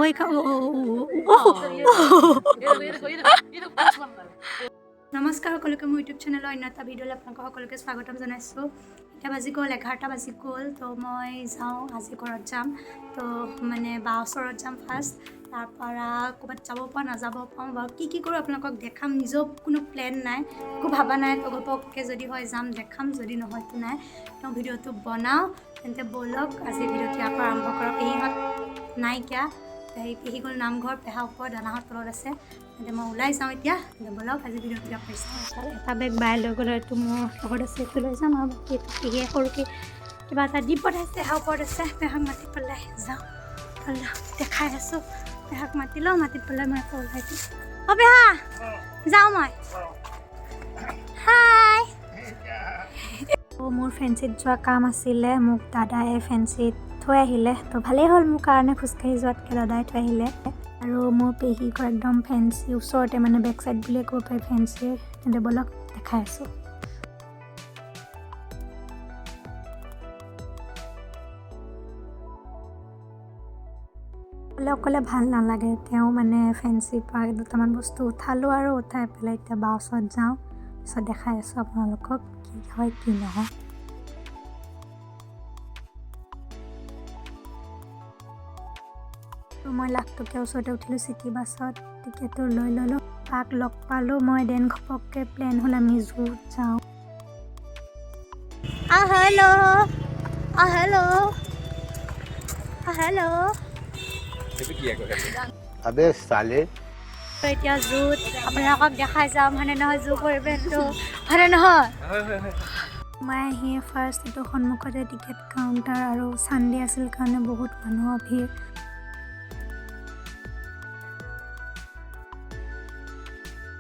ভৰি খাম। নমস্কাৰ সকলোকে, মোৰ ইউটিউব চেনেলৰ অন্য এটা ভিডিঅ'লৈ আপোনালোকক সকলোকে স্বাগতম জনাইছোঁ। এতিয়া বাজি গ'ল 11টা বাজি গ'ল। তো মই যাওঁ, আজি ঘৰত যাম। তো মানে বা ওচৰত যাম ফাৰ্ষ্ট, তাৰপৰা ক'ৰবাত যাব পাৰোঁ, নাযাব পাৰোঁ। বাৰু কি কি কৰোঁ আপোনালোকক দেখাম। নিজেও কোনো প্লেন নাই, একো ভবা নাই। তো ঘপককৈ যদি হয় যাম, দেখাম, যদি নহয়তো নাই। তো ভিডিঅ'টো বনাওঁ, তেন্তে ব'লক আজি ভিডিঅ'টো ইয়াৰ পৰা আৰম্ভ কৰক। পেহীহঁত নাইকিয়া, পেহী পেহী গ'ল নামঘৰ, পেহা ওপৰত, দাদাহঁত তলত আছে। তেন্তে মই ওলাই যাওঁ এতিয়া। তেন্তে ব'লক আজি ভিডিঅ'টো ইয়াৰ পৰা। এটা বেগ বাই লৈ গ'লে, এইটো মোৰ লগত আছে, এইটো লৈ যাম আৰু বাকী এইটো পেহীয়ে সৰুকৈ কিবা এটা দি পঠাইছে, সেয়া ওপৰত আছে। পেহাক মাতি পেলাই যাওঁ, দেখাই আছোঁ। পেহাক মাতি লওঁ, মাতি পেলাই মই আকৌ ওলাই দিম। অ' পেহা, যাওঁ মই, হাই। মোৰ ফেঞ্চিত যোৱা কাম আছিলে, মোক দাদাই ফেঞ্চিত থৈ আহিলে। তো ভালেই হ'ল মোৰ কাৰণে, খোজকাঢ়ি যোৱাতকৈ দাদাই থৈ আহিলে। আৰু মোৰ পেহী ঘৰ একদম ফেঞ্চি ওচৰতে, মানে বেক চাইড বুলিয়ে ক'ব পাৰি ফেঞ্চিৰ। তেন্তে ব'লক দেখাই আছোঁ। অকলে অকলে ভাল নালাগে, তেওঁ মানে ফেঞ্চিৰ পৰা দুটামান বস্তু উঠালোঁ আৰু উঠাই পেলাই এতিয়া বা ওচৰত যাওঁ, পিছত দেখাই আছোঁ আপোনালোকক কি হয় কি নহয়। মই লাখটকীয়া ওচৰতে উঠিলোঁ চিটি বাছত, টিকেটটো লৈ ল'লোঁ, বাক লগ পালোঁ মই। Then ঘপককৈ প্লেন হ'ল আমি জুত যাওঁ। Hello' hello' hello'. अबे साले। এতিয়া জুত আপোনালোকক দেখাই যাম, হয়নে নহয়? জু পৰিৱেশটো, হয়নে নহয়? সোমাই আহিয়ে ফাৰ্ষ্ট এইটো সন্মুখতে টিকেট কাউণ্টাৰ, আৰু ছানডে আছিল কাৰণে বহুত মানুহৰ ভিৰ।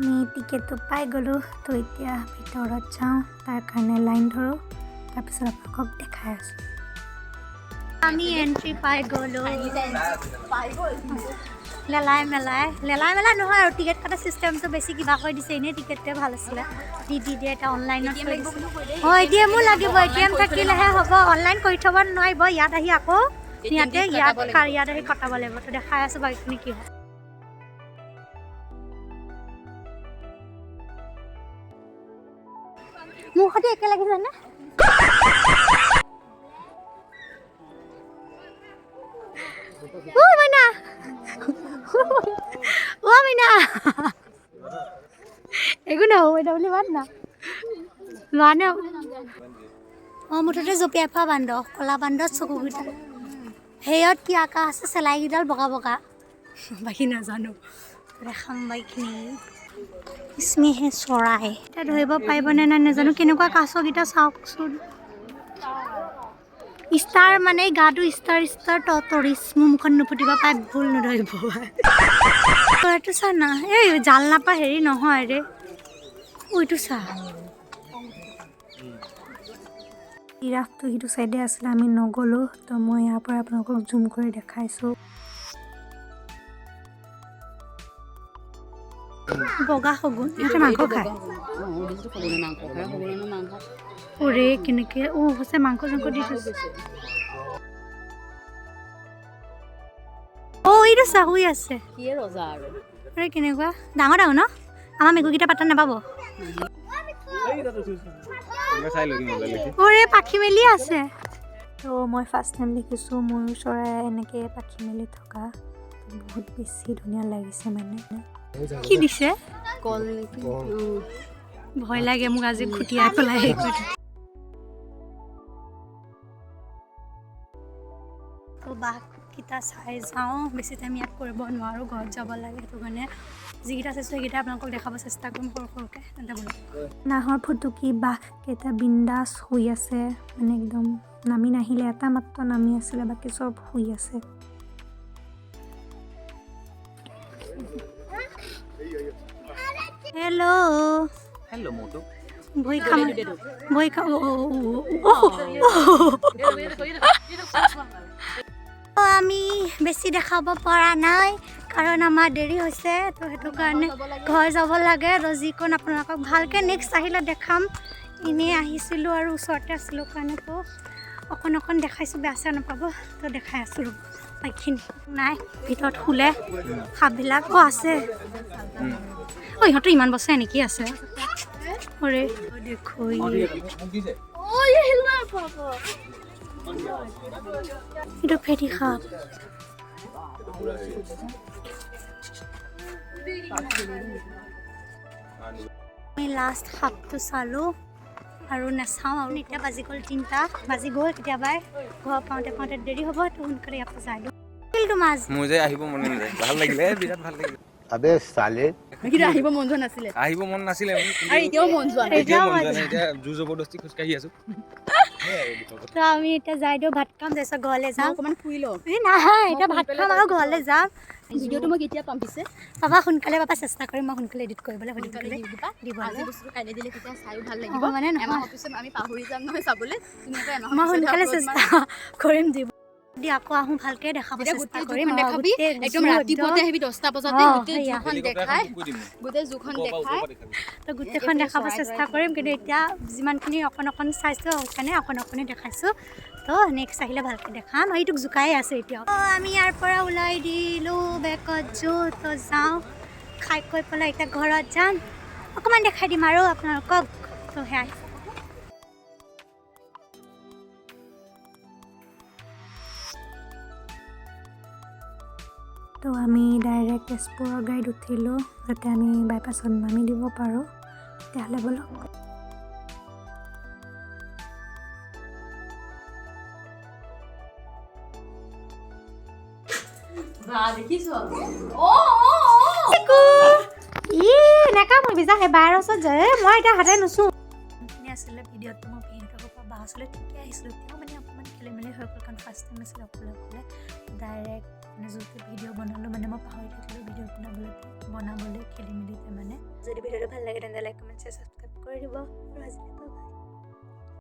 আমি টিকেটটো পাই গ'লোঁ, তো এতিয়া ভিতৰত যাওঁ, তাৰ কাৰণে লাইন ধৰোঁ, তাৰপিছত আপোনালোকক দেখাই আছোঁ। আমি এণ্ট্ৰি পাই গ'লোঁ। লেলাই মেলাই, লেলাই মেলাই নহয় আৰু, টিকেট কটা চিষ্টেমটো বেছি কিবা কৰি দিছে। এনেই টিকেটটোৱে ভাল আছিলে, দি দি দিয়ে, এতিয়া অনলাইনত। অঁ, এ টি এমো লাগিব, এ টি এম থাকিলেহে হ'ব। অনলাইন কৰি থ'ব নোৱাৰিব, ইয়াত আহি আকৌ ইয়াতে ইয়াত ইয়াত আহি কটাব লাগিব। তো দেখাই আছোঁ বাকীখিনি কি হয়। মোৰ সৈতে একে লাগিছে নে? ঐ মইনা, অ' মইনা, একো নহ'ব মইনা বুলি মাত না লোৱা নে? অঁ, মুঠতে জঁপিয়াই ফুৰা বান্দৰ, ক'লা বান্দৰ, চকুকেইটা হেৰিয়ত কি আঁকা আছে, চেলাইকেইডাল বগা বগা, বাকী নাজানো। দেখাম বাকীখিনি। স্মেহে চৰাই এতিয়া ধৰিব পাৰিবনে নাই নাজানো, কেনেকুৱা কাছকেইটা চাওকচোন। ষ্টাৰ মানে গাটো ষ্টাৰ ষ্টাৰ তৰিছ, মোৰ মুখত নুফুটিব পাই, ভুল নধৰিব। এইটো চা না, এই জালনাপা হেৰি নহয় ৰে, এইটো চা। জিৰাফটো সিটো চাইডে আছিলে, আমি নগ'লোঁ, তো মই ইয়াৰ পৰা আপোনালোকক জুম কৰি দেখাইছোঁ। বগা শগুন, ইহঁতে মাংস খায়। ওৰে কেনেকে অ' সঁচা মাংস চাংস দি থৈছে। অ' এইটো চা, শুই আছে। আৰে কেনেকুৱা ডাঙৰ ডাঙৰ ন? আমাৰ মেকুৰীকেইটা পাতা নাপাব। ওৰে পাখি মেলি আছে। তো মই ফাৰ্ষ্ট টাইম দেখিছোঁ ময়ূৰ চৰাই এনেকৈ পাখি মেলি থকা, বহুত বেছি ধুনীয়া লাগিছে মানে। কি দিছে? ভয় লাগে মোক, আজি খুটিয়াই পেলাই হেৰি কৰি। তো বাঘকেইটা চাই যাওঁ, বেছি টাইম ইয়াত কৰিব নোৱাৰোঁ, ঘৰত যাব লাগে। সেইটো কাৰণে যিকেইটা চাইছোঁ সেইকেইটা আপোনালোকক দেখাব চেষ্টা কৰিম সৰু সৰুকৈ। তেন্তে ব'লক। নাহৰ ফুটুকি বাঘকেইটা বিন্দাছ শুই আছে, মানে একদম নামি নাহিলে, এটা মাত্ৰ নামি আছিলে, বাকী চব শুই আছে। হেল্ল' হেল্ল' মৌটু, ভৰি খাম, ভৰি খাম। আমি বেছি দেখাব পৰা নাই, কাৰণ আমাৰ দেৰি হৈছে, তো সেইটো কাৰণে ঘৰ যাব লাগে। তো যিকণ আপোনালোকক ভালকৈ নেক্সট আহিলে দেখাম। এনেই আহিছিলোঁ আৰু ওচৰতে আছিলোঁ কাৰণে তো অকণ অকণ দেখাইছোঁ, বেয়া চেয়া নাপাব। তো দেখাই আছোঁ ৰ'ব। বাকীখিনি নাই, ভিতৰত শুলে সাপবিলাক। অঁ, আছে। অঁ, ইহঁতৰ ইমান বছৰ এনেকেই আছে। অৰে দেখো, এইটো ফেটি সাপ। আমি লাষ্ট সাপটো চালোঁ আৰু নাচাওঁ আৰু। এতিয়া বাজি গ'ল, 3টা বাজি গ'ল কেতিয়াবাই। ঘৰ পাওঁতে পাওঁতে দেৰি হ'ব, তো সোনকালে ইয়াৰ পৰা যাই দিওঁ। তোমাৰ মোৰ যে আহিব মনে নাযায়। ভাল লাগিলে, বিৰাট ভাল লাগিলে। अबे साले। কিন্তু আহিব মন যোৱা নাছিলে। আহিব মন নাছিলে। আৰু এতিয়াও মন যোৱা নাই। এতিয়াও মন যোৱা নাই। এতিয়া জোৰ জবৰদস্তি খোজকাঢ়ি আছো। তো আমি এতিয়া যাই দিওঁ, ভাত খাম, তাৰপিছত ঘৰলৈ যাম। অকণমান ফুৰি লওঁ। এই নহয়, এতিয়া ভাত খাম আৰু ঘৰলৈ যাম। ভিডিঅ'টো মই কেতিয়া পাম পিছে? পাবা, সোনকালে পাবা। চেষ্টা কৰিম মই সোনকালে এডিট কৰিবলৈ, সোনকালে দিবলৈ। আজি বস্তুটো কাইলৈ দিলে তেতিয়া চায়ো ভাল লাগিব। মানে এমাহৰ পিছত আমি পাহৰি যাম নহয় চাবলৈ। মই সোনকালে চেষ্টা কৰিম দিব। যদি আকৌ আহোঁ, ভালকে দেখাব চেষ্টা কৰিম। দেখাবি একদম ৰাতিপুৱাতে আহিবি, 10টা বজাতে গোটেই জুখন দেখাই, গোটেই জুখন দেখাই। তো গোটেইখন দেখাব চেষ্টা কৰিম, কিন্তু এতিয়া যিমানখিনি অকণ অকণ চাইছোঁ, সেইকাৰণে অকণ অকণে দেখাইছোঁ। তো নেক্সট আহিলে ভালকৈ দেখাম। এইটোক জোকাই আছে এতিয়াও। আমি ইয়াৰ পৰা ওলাই দিলোঁ বেকত জু। তো যাওঁ, খাই কৈ পেলাই এতিয়া ঘৰত যাম। অকণমান দেখাই দিম আৰু আপোনালোকক। তো সেয়াই। তো আমি ডাইৰেক্ট তেজপুৰৰ গাড়ীত উঠিলোঁ, যাতে আমি বাইপাছত নামি দিব পাৰোঁ। তেতিয়াহ'লে ব'লক। দেখিছ? নাকামুৰিবি, যা সেই বাৰ ওচৰত যায়। মই এতিয়া হাতে নুচো। আছিলে ভিডিঅ'টো, মই পেহীহঁতৰ পৰা বা ওচৰলৈ ঠিকে আহিছিলোঁ, তেওঁ মানে অকণমান খেলি মেলি হৈ গ'ল, কাৰণ ফাৰ্ষ্ট টাইম আছিলে অকলে অকলে ডাইৰেক্ট মানে যোনটো ভিডিঅ' বনালোঁ, মানে মই পাহৰি থাকিলোঁ ভিডিঅ' বনাবলৈ খেলি মেলিতে। মানে যদি ভিডিঅ'টো ভাল লাগে, তেন্তে লাইক, কমেণ্ট, শ্বেয়াৰ, ছাবস্ক্ৰাইব কৰি দিব। আৰু আজিলৈ